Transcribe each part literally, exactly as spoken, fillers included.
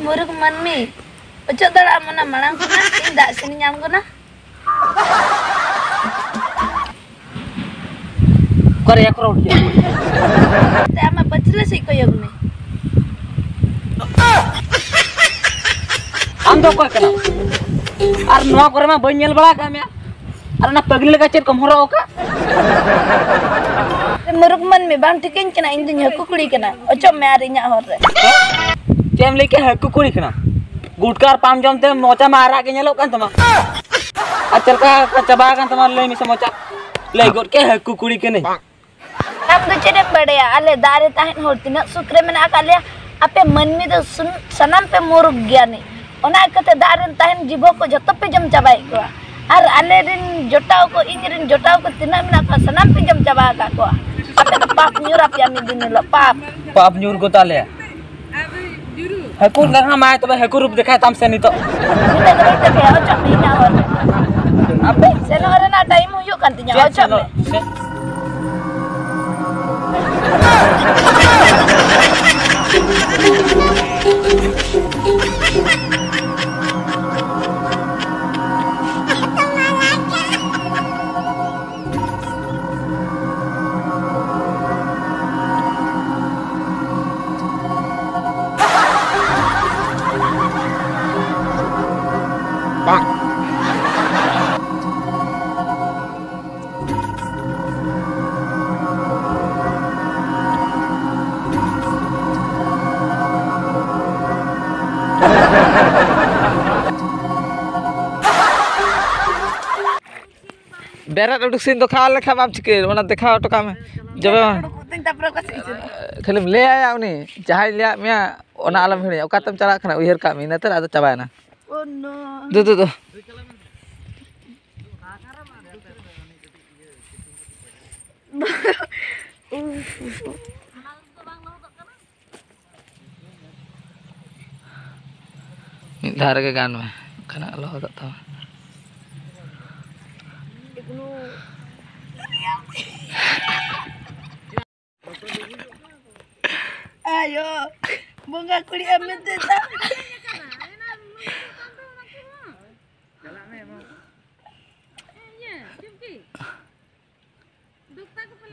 ᱢᱩᱨᱩᱠ ᱢᱟᱹᱱᱢᱤ, ᱚᱪᱚᱜ ᱫᱟᱲᱮᱭᱟᱜ ᱟᱢ ᱚᱱᱟ ᱢᱟᱲᱟᱝ ᱠᱷᱚᱱᱟᱜ? ᱤᱧ ᱫᱟᱜ ᱥᱮᱱᱤᱧ ᱧᱟᱢ ᱠᱟᱱᱟ᱾ ᱚᱠᱟᱨᱮ ᱭᱟ ᱠᱚᱨᱟᱣ ᱠᱮᱫᱟ? ᱛᱮ ᱟᱢᱟᱜ ᱯᱟᱹᱪᱷᱞᱟᱹ ᱥᱮᱫ ᱠᱚᱭᱚᱜ ᱢᱮ᱾ ᱟᱢ ᱫᱚ ᱚᱠᱚᱭ ᱠᱟᱱᱟᱢ? ᱟᱨ ᱱᱚᱣᱟ ᱠᱚᱨᱮ ᱢᱟ ᱵᱟᱹᱧ ᱧᱮᱞ ᱵᱟᱲᱟ ᱟᱠᱟᱫ ᱢᱮᱭᱟ᱾ ᱟᱨ ᱚᱱᱟ ᱯᱟᱹᱜᱽᱞᱤ ᱞᱮᱠᱟ ᱪᱮᱫ ᱠᱚᱢ ᱦᱚᱨᱚᱜ ᱟᱠᱟᱫ? ᱢᱩᱨᱩᱠ ᱢᱟᱹᱱᱢᱤ, ᱵᱟᱢ ᱴᱷᱤᱠᱟᱹᱧ ᱠᱟᱱᱟ? ᱤᱧ ᱫᱩᱧ ᱦᱟᱹᱠᱩ ᱠᱩᱲᱤ ᱠᱟᱱᱟ᱾ ᱚᱪᱚᱜ ᱢᱮ ᱟᱨ ᱤᱧᱟᱹᱜ ᱦᱚᱨ ᱨᱮ᱾ ᱪᱮᱫ ᱮᱢ ᱞᱟᱹᱭ ᱠᱮᱫ? ᱦᱟᱹᱠᱩ ᱠᱩᱲᱤ ᱠᱟᱱᱟ? ᱜᱩᱴᱠᱟ ᱟᱨ ᱯᱟᱢ ᱡᱚᱢ ᱛᱮ ᱢᱚᱪᱟ ᱢᱟ ᱟᱨᱟᱜ ᱜᱮ ᱧᱮᱞᱚᱜ ᱠᱟᱱ ᱛᱟᱢᱟ᱾ ᱟᱨ ᱪᱮᱫ ᱞᱮᱠᱟ ᱪᱟᱵᱟ ᱟᱠᱟᱱ ᱛᱟᱢᱟ ᱞᱟᱹᱭ ᱢᱮᱥᱮ ᱢᱚᱪᱟ? ᱞᱟᱹᱭ ᱜᱚᱫ ᱠᱮᱫ ᱦᱟᱹᱠᱩ ᱠᱩᱲᱤ ᱠᱟᱹᱱᱟᱹᱧ᱾ ᱟᱢ ᱫᱚ ᱪᱮᱫ ᱮᱢ ᱵᱟᱲᱟᱭᱟ? ᱟᱞᱮ ᱫᱟᱜ ᱨᱮ ᱛᱟᱦᱮᱱ ᱦᱚᱲ ᱛᱤᱱᱟᱹᱜ ᱥᱩᱠ ᱨᱮ ᱢᱮᱱᱟᱜ ᱟᱠᱟᱫ ᱞᱮᱭᱟ᱾ ᱟᱯᱮ ᱢᱟᱹᱱᱢᱤ ᱫᱚ ᱥᱩᱱ-, ᱥᱟᱱᱟᱢ ᱯᱮ ᱢᱩᱨᱩᱠ ᱜᱮᱭᱟ ᱱᱤᱡ᱾ ᱚᱱᱟ ᱤᱭᱠᱟᱹᱛᱮ ᱫᱟᱜ ᱨᱮᱱ ᱛᱟᱦᱮᱱ ᱡᱤᱵᱚ ᱠᱚ ᱡᱷᱚᱛᱚ ᱯᱮ ᱡᱚᱢ ᱪᱟᱵᱟᱭᱮᱫ ᱠᱚᱣᱟ᱾ ᱟᱨ ᱟᱞᱮ ᱨᱮᱱ ᱡᱚᱴᱟᱣ ᱠᱚ, ᱤᱧ ᱨᱮᱱ ᱡᱚᱴᱟᱣ ᱠᱚ ᱛᱤᱱᱟᱹᱜ ᱢᱮᱱᱟᱜ ᱠᱚᱣᱟ, ᱥᱟᱱᱟᱢ ᱯᱮ ᱡᱚᱢ ᱪᱟᱵᱟ ᱟᱠᱟᱫ ᱠᱚᱣᱟ᱾ ᱟᱯᱮ ᱫᱚ ᱯᱟᱯ ᱧᱩᱨ ᱟᱯᱮᱭᱟ ᱢᱤᱫ ᱫᱤᱱ ᱦᱤᱞᱳᱜ, ᱯᱟᱯ᱾ ᱯᱟᱯ ᱧᱩᱨ ᱠᱚ ᱛᱟᱞᱮᱭᱟ᱾ ᱦᱟᱹᱠᱩ ᱞᱮᱠᱷᱟ ᱢᱟᱭ ᱛᱚᱵᱮ ᱦᱟᱹᱠᱩ ᱨᱩᱯ ᱫᱮᱠᱷᱟᱭ ᱛᱟᱢ ᱥᱮ ᱱᱤᱛᱚᱜ᱾ ᱱᱤᱛᱚᱜ ᱫᱚ ᱵᱟᱹᱧ ᱫᱮᱠᱷᱟᱭᱟ, ᱚᱪᱚᱜ ᱢᱮ ᱤᱧᱟᱹᱜ ᱦᱚᱨ ᱨᱮ᱾ ᱟᱯᱮ ᱥᱮᱱᱚᱜ ᱨᱮᱱᱟᱜ time ᱦᱩᱭᱩᱜ ᱠᱟᱱ ᱛᱤᱧᱟᱹ, ᱪᱮᱫ ᱚᱪᱚᱜ ᱢᱮ᱾ ᱥᱮᱱᱚᱜ? ᱪᱮᱫ? ᱵᱮᱨᱮᱫ ᱩᱰᱩᱠ ᱥᱤᱱ ᱫᱚ ᱠᱷᱟᱣᱟ ᱞᱮᱠᱷᱟᱱ ᱵᱟᱢ ᱪᱤᱠᱟᱹᱭᱟ, ᱚᱱᱟ ᱫᱮᱠᱷᱟᱣ ᱦᱚᱴᱚ ᱠᱟᱜ ᱢᱮ᱾ ᱡᱚᱵᱮ ᱢᱟ᱾ ᱩᱰᱩᱠ ᱠᱟᱛᱮᱧ ᱛᱟᱯᱚᱨᱮ ᱚᱠᱟ ᱥᱮᱫ ᱤᱧ ᱥᱮᱱᱚᱜᱼᱟ? ᱠᱷᱟᱹᱞᱤᱢ ᱞᱟᱹᱭ ᱟᱭᱟ ᱩᱱᱤ, ᱡᱟᱦᱟᱸᱭ ᱞᱟᱹᱭᱟᱫ ᱢᱮᱭᱟ, ᱚᱱᱟ ᱟᱞᱚᱢ ᱦᱤᱲᱤᱧᱟ᱾ ᱚᱠᱟᱛᱮᱢ ᱪᱟᱞᱟᱜ ᱠᱟᱱᱟ, ᱩᱭᱦᱟᱹᱨ ᱠᱟᱜ ᱢᱮ, ᱤᱱᱟᱹ ᱛᱮ ᱟᱫᱚ ᱪᱟᱵᱟᱭᱮᱱᱟ᱾ Oh no. ᱫᱩ, ᱫᱩ, ᱫᱩ᱾ ᱩᱯᱷ, ᱩᱯᱷ, ᱩᱯᱷ᱾ ᱢᱤᱫ ᱫᱷᱟᱣ ᱨᱮᱜᱮ ᱜᱟᱱ ᱢᱮ, ᱵᱟᱠᱷᱟᱱ ᱞᱚᱦᱚᱫᱚᱜ ᱛᱟᱢᱟ᱾ ᱟᱭᱳ᱾ ᱵᱚᱸᱜᱟ ᱠᱩᱲᱤ ᱟᱢ ᱢᱮᱱᱛᱮ ᱫᱟᱜ᱾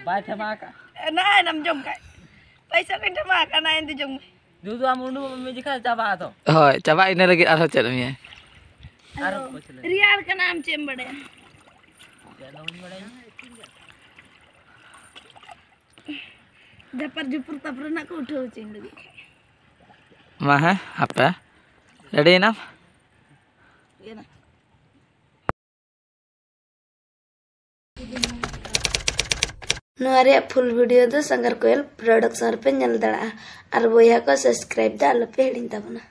ᱵᱟᱭ ᱴᱷᱮᱢᱟ ᱟᱠᱟᱫ᱾ ᱱᱟᱭ ᱱᱟᱢ ᱡᱚᱢ ᱠᱷᱟᱡ᱾ ᱯᱟᱭᱥᱟ ᱠᱚᱧ ᱴᱷᱮᱢᱟ ᱟᱠᱟᱫ, ᱱᱟᱭ ᱤᱧ ᱫᱚ ᱡᱚᱢ ᱢᱮ᱾ ᱫᱩᱫᱩ ᱟᱢ ᱩᱰᱩᱠ ᱢᱮ ᱡᱮᱠᱷᱟᱱ ᱪᱟᱵᱟᱜᱼᱟ ᱛᱚ᱾ ᱦᱳᱭ, ᱪᱟᱵᱟᱜ ᱤᱱᱟᱹ ᱞᱟᱹᱜᱤᱫ ᱟᱨᱦᱚᱸ ᱪᱮᱫ ᱮᱢ ᱤᱭᱟᱹ? ᱟᱨᱦᱚᱸ ᱯᱟᱹᱪᱷᱞᱟᱹ᱾ ᱨᱮᱭᱟᱲ ᱠᱟᱱᱟ, ᱟᱢ ᱪᱮᱫ ᱮᱢ ᱵᱟᱲᱟᱭᱟ? ᱪᱮᱫ ᱦᱚᱸ ᱵᱟᱹᱧ ᱵᱟᱲᱟᱭᱟ᱾ ᱡᱟᱯᱟᱨ ᱡᱩᱯᱩᱨ ᱛᱟᱯᱚᱨᱮ ᱱᱟᱜ ᱠᱚ ᱩᱴᱷᱟᱹᱣ ᱦᱚᱪᱚᱧ ᱞᱟᱹᱜᱤᱫ᱾ ᱢᱟ ᱦᱮᱸ, ᱦᱟᱯᱮ᱾ ᱨᱮᱰᱤᱭᱮᱱᱟᱢ? ᱦᱩᱭᱮᱱᱟ᱾ ᱱᱚᱣᱟ ᱨᱮᱭᱟᱜ ᱯᱷᱩᱞ ᱵᱷᱤᱰᱤᱭᱳ ᱫᱚ ᱥᱟᱸᱜᱟᱨ ᱠᱚᱭᱮᱞ ᱯᱨᱚᱰᱟᱠᱥᱚᱱ ᱨᱮᱯᱮ ᱧᱮᱞ ᱫᱟᱲᱮᱭᱟᱜᱼᱟ᱾ ᱟᱨ ᱵᱚᱭᱦᱟ ᱠᱚ, ᱥᱟᱵᱥᱠᱨᱟᱭᱤᱵ ᱫᱚ ᱟᱞᱚᱯᱮ ᱦᱤᱲᱤᱧ ᱛᱟᱵᱚᱱᱟ᱾